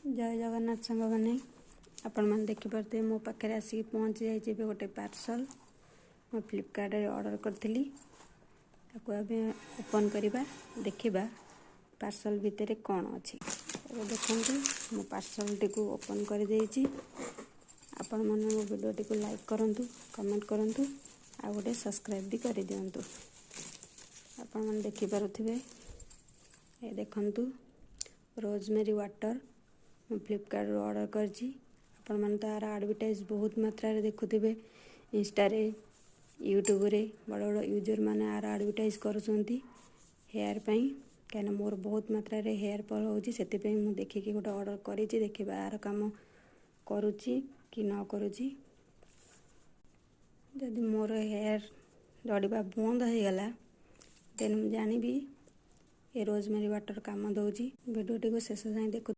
ଜୟ ଜଗନ୍ନାଥ ସାଙ୍ଗମାନେ, ଆପଣମାନେ ଦେଖିପାରୁଥିବେ ମୋ ପାଖରେ ଆସିକି ପହଞ୍ଚି ଯାଇଛି ଏବେ ଗୋଟେ ପାର୍ସଲ୍। ମୁଁ ଫ୍ଲିପକାର୍ଟରେ ଅର୍ଡ଼ର କରିଥିଲି। ତାକୁ ଏବେ ଓପନ୍ କରିବା, ଦେଖିବା ପାର୍ସଲ୍ ଭିତରେ କ'ଣ ଅଛି। ଏବେ ଦେଖନ୍ତୁ, ମୁଁ ପାର୍ସଲ୍ଟିକୁ ଓପନ୍ କରିଦେଇଛି। ଆପଣମାନେ ମୋ ଭିଡ଼ିଓଟିକୁ ଲାଇକ୍ କରନ୍ତୁ, କମେଣ୍ଟ କରନ୍ତୁ ଆଉ ଗୋଟେ ସବସ୍କ୍ରାଇବ୍ ବି କରିଦିଅନ୍ତୁ। ଆପଣମାନେ ଦେଖିପାରୁଥିବେ, ଏ ଦେଖନ୍ତୁ, ରୋଜମେରୀ ୱାଟର୍ ମୁଁ ଫ୍ଲିପକାର୍ଟରୁ ଅର୍ଡ଼ର କରିଛି। ଆପଣମାନେ ତା'ର ଆଡ଼ଭର୍ଟାଇଜ୍ ବହୁତ ମାତ୍ରାରେ ଦେଖୁଥିବେ। ଇନଷ୍ଟାରେ, ୟୁଟ୍ୟୁବରେ ବଡ଼ ବଡ଼ ୟୁଜର୍ ମାନେ ଆର ଆଡ଼ଭର୍ଟାଇଜ୍ କରୁଛନ୍ତି ହେୟାର୍ ପାଇଁ। କାହିଁକିନା ମୋର ବହୁତ ମାତ୍ରାରେ ହେୟାର୍ ଫଲ୍ ହେଉଛି, ସେଥିପାଇଁ ମୁଁ ଦେଖିକି ଗୋଟେ ଅର୍ଡ଼ର କରିଛି। ଦେଖିବା ଆର କାମ କରୁଛି କି ନ କରୁଛି। ଯଦି ମୋର ହେୟାର୍ ଝଡ଼ିବା ବନ୍ଦ ହେଇଗଲା, ଦେନ୍ ମୁଁ ଜାଣିବି ଏ ରୋଜମେରୀ ୱାଟର୍ କାମ ଦେଉଛି। ଭିଡ଼ିଓଟିକୁ ଶେଷ ଯାଏଁ ଦେଖୁ।